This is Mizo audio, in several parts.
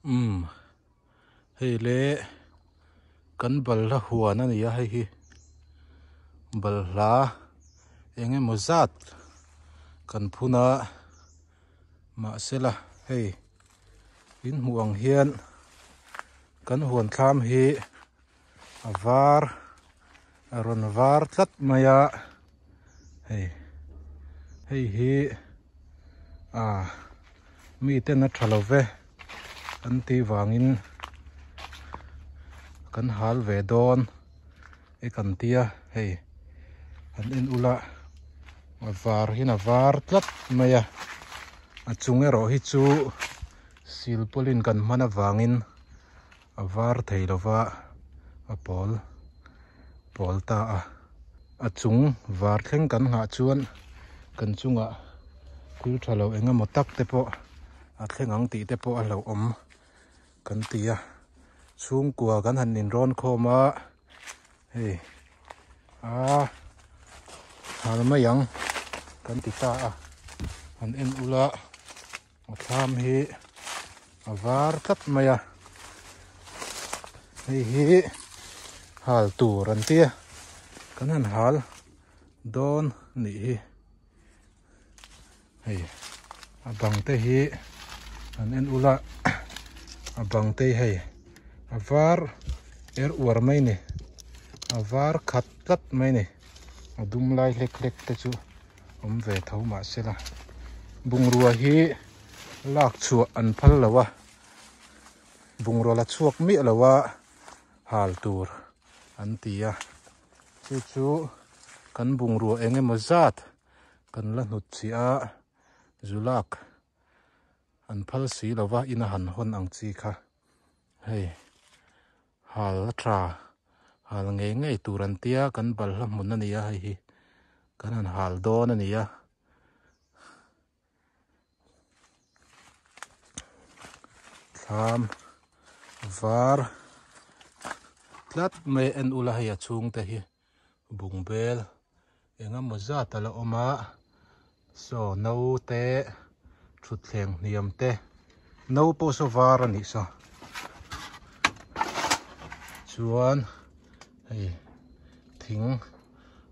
Umm hei le kan balhla huan a ni a hei hi balhla eng emaw zat kan phun a mahsela hei in hmuh ang hian kan huan thlam hi a var a rawn var tlat mai a hei hei hi ah mi ten a tha lo ve an tih vangin kan hal ve dawn e kan tia hei an en ula a var hian a var tlat mai a a chung erawh hi chu silpaulin kan hman avangin. A var thei lova a pawl pawl ta a a chung var thleng kan nghah chuan kan chungah thil tha lo eng emaw tak te pawh a thleng ang tih te pawh a hlauhawm kan ti a chhungkua kan han inrawn khawm a hei a hal mai ang kan ti ta a han en ula. A thlam hi a var tlat mai a hei hi hal tur an tia kan han hal dawn nih hi hei a bang te hi an en ula a bang te hei a var er uar mai ni a var khat tlat mai ni a dum lai hlek hlek te chu. Awm ve tho mahsela bungrua hi lak chhuah an phal lo a bungrua la chhuak miah lo a hal tur an ti a chu chu kan bungrua eng emaw zat kan la hnut chhiah a zu lak an phal si lo va ina han hawn ang chi kha hei. Hal a tha hal ngei ngei tur an tia kan balhla hmun a ni a hei hi kan han hal dawn a ni a. Thlam var tlat mai en ula hei a chhung te hi bungbel eng emaw zat a la awm a saw no te thutthleng hniam te no pawh saw var a nih saw chuan hei thing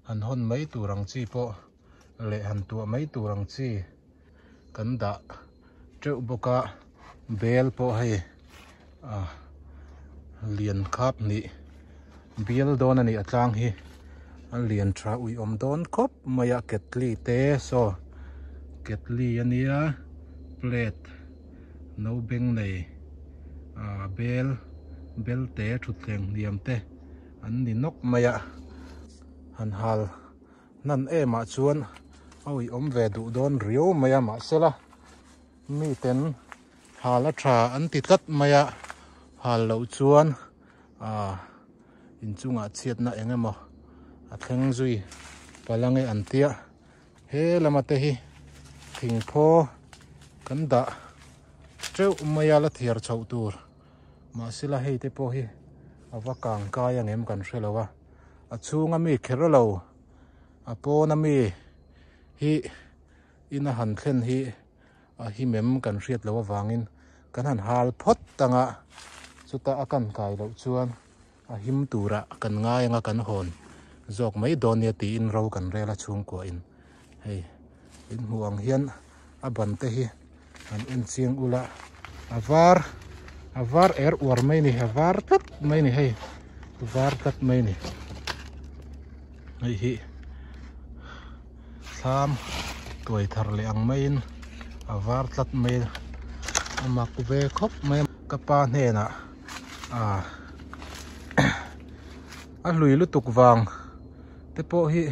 han hawn mai tur ang chi pawh leh han tuah mai tur ang chi kan dah teuh bawk a bel pawh hei ah lian khap hnih bial dawn a nih a tlang hi a lian tha ui awm dawn khawp mai a ketli te saw ketli a nia plate no beng nei ah bel bel te thutthleng hniam te an ni nawk mai a han hal hnan em ah chuan a ui awm ve duh dawn riau mai a mahsela miten hal a tha an ti tlat mai a hal loh chuan ah inchungah chhiatna eng emaw a thleng zui palh ange an tia he lama te hi thingphaw kan dah teuh mai a la thiar chhoh tur mahsela hei te pawh hi a va kang kai ang em kan hre lo a a chhunga mi kher lo a pawna mi hi ina han thlen hi a himem kan hriat loh avangin kan han hal phawt ang a chuta a kan kai loh chuan a him tura kan ngai anga kan hawn zawk mai dawn nia tiin ro kan rel a chhungkua in hei in hmuh ang hian a ban te hi an en chiang ula a var a var er uar mai ni a var tlat mai ni hei var tlat mai ni hei hi thlam tuai thar leh ang maiin a var tlat mai a mak ve khawp mai ka pa hnenah ah a hlui lutuk vang te pawh hi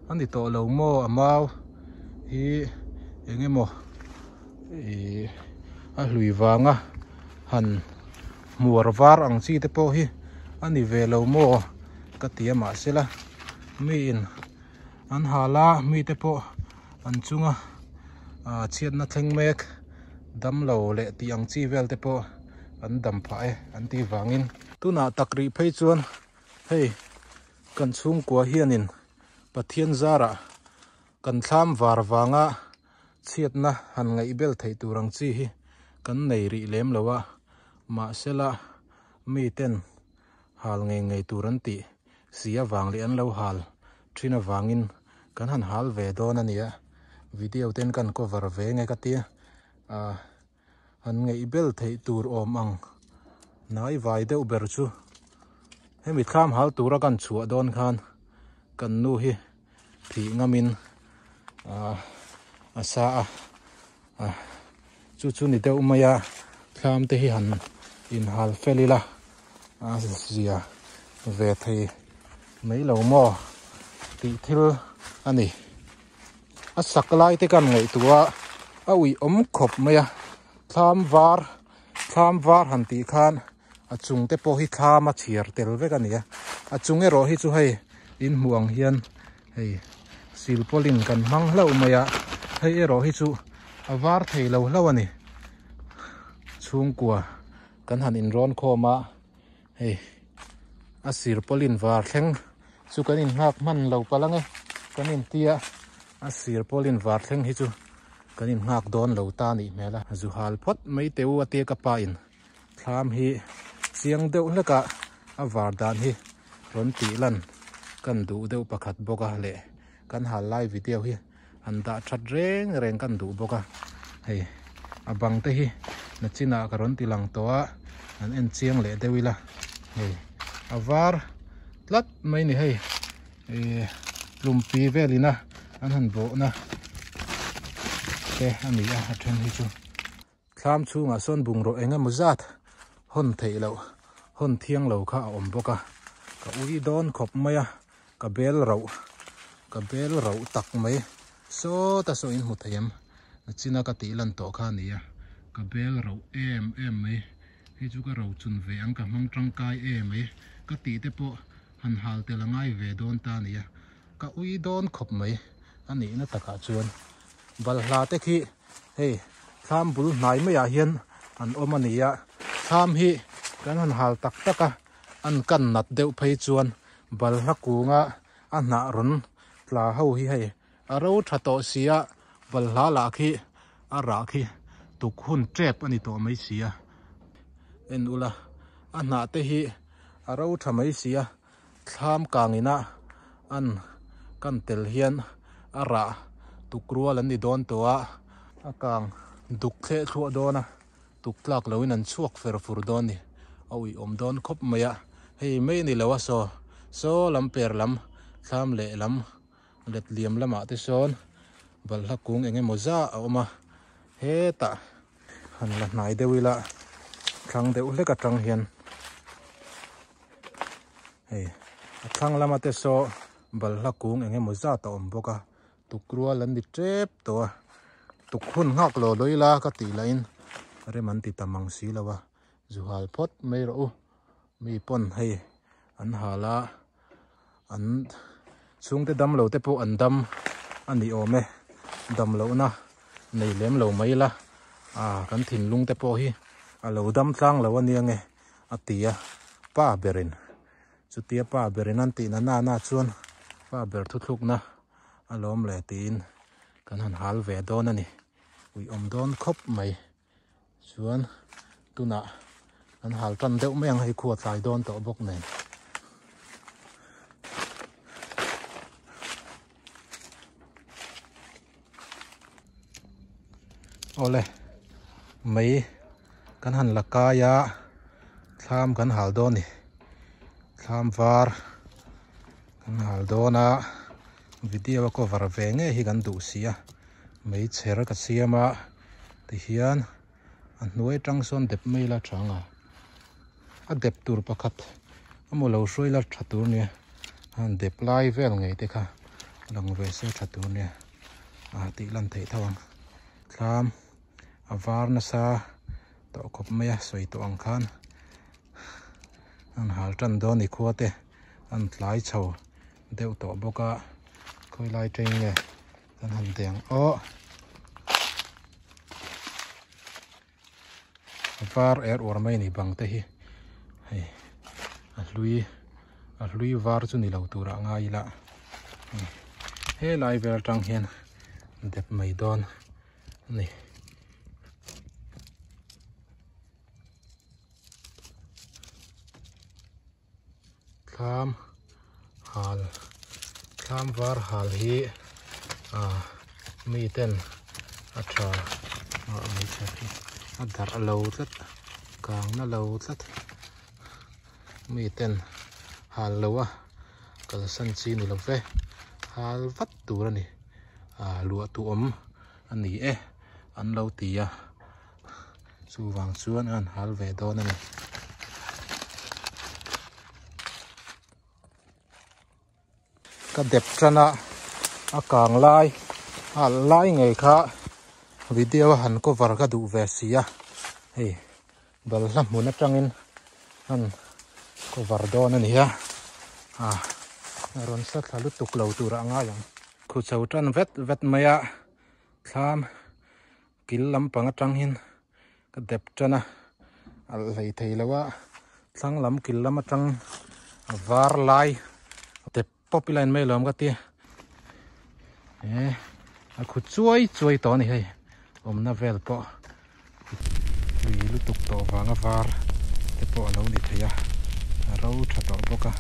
a ni tawh lo maw a mau hi eng emaw ih a hlui vanga han hmuar var ang chi te pawh hi a ni ve lo maw ka ti a mahsela miin an hal a mite pawh an chunga ah chhiatna thleng mek damlo leh tih ang chi vel te pawh an dam phah e an tih vangin. Tunah tak rih phei chuan hei kan chhungkua hianin Pathian zarah kan thlam var vanga chhiatna han ngaih bel theih tur ang chi hi kan nei rih lem lo a. Mahsela miten hal ngei ngei tur an tih si avang leh an lo hal thin avangin kan han hal ve dawn a nia. Video ten kan cover ve nge ka tia ah han ngeih bel theih tur awm ang hnai vai deuh ber chu hemi thlam hal tura kan chhuah dawn khan kan nu hi thih ngamin ah a sa a ah chu chu ni deuh mai a thlam te hi han inhal fel ila a zia ve thei mai lo maw tih thil a ni. A sak lai te kan ngaihtuah a a uih awm khawp mai a thlam var thlam var han tih khan a chung te pawh hi thlam a chhiar tel vek a ni a a chung erawh hi chu hei in hmuh ang hian hei silpawlin kan hmang hlauh mai a hei erawh hi chu a var thei lo hlauh a ni chhungkua kan han inrawn khawm a hei a sirpawlin var thleng chu kan in nghak hman lo palh ang e kan in tia a sirpawlin var thleng hi chu kan in nghak dawn lo ta a nih hmel a zu hal phawt mai teh u a tia ka pa in thlam hi chiang deuh hlek a a var dan hi rawn tih lan kan duh deuh pakhat bawk a leh kan hal lai video hi an dah that reng reng kan duh bawk a hei a bang te hi nachinah ka rawn ti lang tawh a an en chiang leh deuh ila hei a var tlat mai ni hei ih tlumpi velin a an han bawhna te a ni a a then hi chu. Thlam chhungah sawn bungraw eng emaw zat hawn theih loh hawn thiang lo kha a awm bawk a ka ui dawn khawp mai a ka bel rauh ka bel rauh tak mai sawta saw in hmu thei em nachina ka tih lan tawh kha a ni a ka bel rauh em em mai hei chu ka ro chun ve ang ka hmang tangkai em mai ka tih te pawh han hal tel a ngai ve dawn ta a ni a ka ui dawn khawp mai a nihna takah chuan balhla te khi hei thlam bul hnai maiah hian an awm a ni a thlam hi kan han hal tak tak a an kan nat deuh phei chuan balhla kunga a hnah rawn tla ho hi hei a ro tha tawh si a balhla lah khi a rah khi tuk hun tep a ni tawh mai si a en ula a hnah te hi a ro tha mai si a. Thlam kangina an kan tel hian a rah tuk rual an ni dawn tawh a, a kang duk thleh thluah dawn a, tuk tlak loin an chhuak fer fur dawn a ni, a uiawm dawn khawp mai a, hei mai a ni lo a saw saw lam per lam thlam leh lam let liam lamah te sawn balhla kung eng emaw zah a awm a, hetah han la hnai deuh ila thlang deuh hlek atang hian. Hei a thlang lama te saw balhla kung eng emaw zat a awm bawk a tukrual an ni tep tawh a tuk hun nghak lo lawi la ka tih lahin rem an ti tam ang si lo a zu hal phawt mai rawh u mi pawn hei an hal a an chhungte dam lo te pawh an dam a ni awm e dam lohna nei lem lo mai la ah kan thinlung te pawh hi a lo dam tlang lo a nia nge. A ti a, pa berin chutia pa berin an tihna na na chuan pa ber thuthlukna a lawm leh tiin kan han hal ve dawn a ni. Uiawm dawn khawp mai chuan tunah kan hal tan deuh mai ang hei khua tlai dawn tawh bawk nen. Awle mei kan han la kai a thlam kan hal dawn a ni thlam var kan hal dawn a video a cover ve ngei hi kan duh si a mei chher ka siam a tihian a hnuai atang sawn dep mai ila tha ang a a dep tur pakhat emaw lo hruai ila tha tur nia han dep lai vel ngei te kha lang ve se tha tur nia a tih lan theih tho ang thlam a var nasa tawh khawp mai a sawi tawh ang khan an hal tan dawn ni khua te an tlai chho deuh tawh bawk a khawi lai teng nge kan han deng aw var er uar mai ni bang te hi hei a hlui a hlui var chu ni lo tur ah ngai ila he lai vel atang hian dep mai dawn a ni. Thlam hal thlam var hal hi ah mi ten a tha ah meichher hi a darh lo tlat kang na lo tlat mi ten hal lo a kalsan chi ni lo ve hal vat tur a ni ah luah tu awm a ni e an lo ti a. Chuvang chuan an hal ve dawn a ni. Ka dep tan a, a kang lai a alh lai ngei kha video a han cover ka duh ve si a, hei balhla hmun atangin han cover dawn a ni a, ah rawn sa thla lutuk lo turah a ngai ang. Khu chho tan vet vet mai a, thlam. Kil lampang atang hian ka dep tan a, alh hlei thei lo a, thlang lam kil lam atang a var lai dep pawp ila in mai lo ang ka ti e a khu chuai chuai tawh a ni hei awmna vel pawh lui lutuk tawh vanga var te pawh a lo ni thei a a ro tha tawh bawk a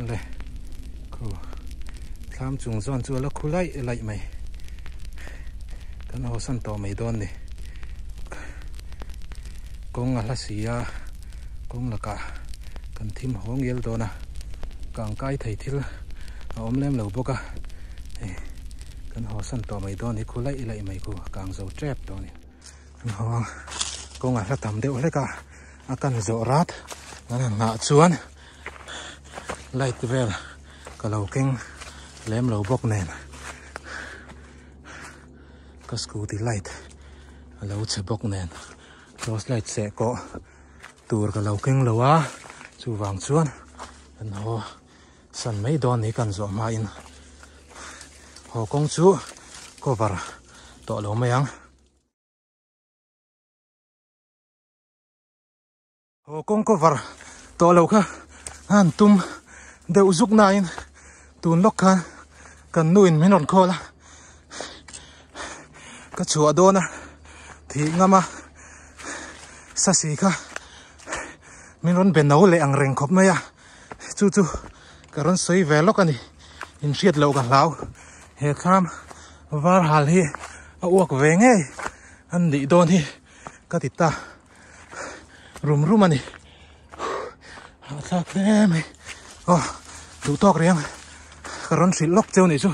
le khu thlam chung zawn chu a la khu laih laih mai kan haw san tawh mai dawn ni kawng a hla si a kawng lakah kan thim haw ngial dawn a kangkai thei thil a awm lem lo bawk a hei. Kan haw san tawh mai dawn hi khu laih laih mai khu kang zo tep tawh a ni. Kan haw ang kawng a hla tam deuh hlek a, a kan zawh rat kan han nghah chuan light vel ka lo keng lem lo bawk nen ka scooty light a lo chhe bawk nen torch light seh kawh tur ka lo keng lo a chuvang chuan kan haw. San mai dawn ni kan zawh hmain haw kawng chu cover tawh lo mai ang. Haw kawng cover tawh lo kha han tum deuh zuk nain tun lawk khan kan nu in min rawn call a, ka chhuah dawn a thih ngam a sasi kha min rawn be no leh ang reng khawp mai a. Chu chu ka rawn sawi ve lawk a ni, inhriat loh ka hlau. He thlam var hal hi a uak ve ngei an nih dawn hi ka ti ta rum rum a ni. Hahthlak hle mai. Aw duh tawk riang ka rawn hrilh lawk cheu nih chu.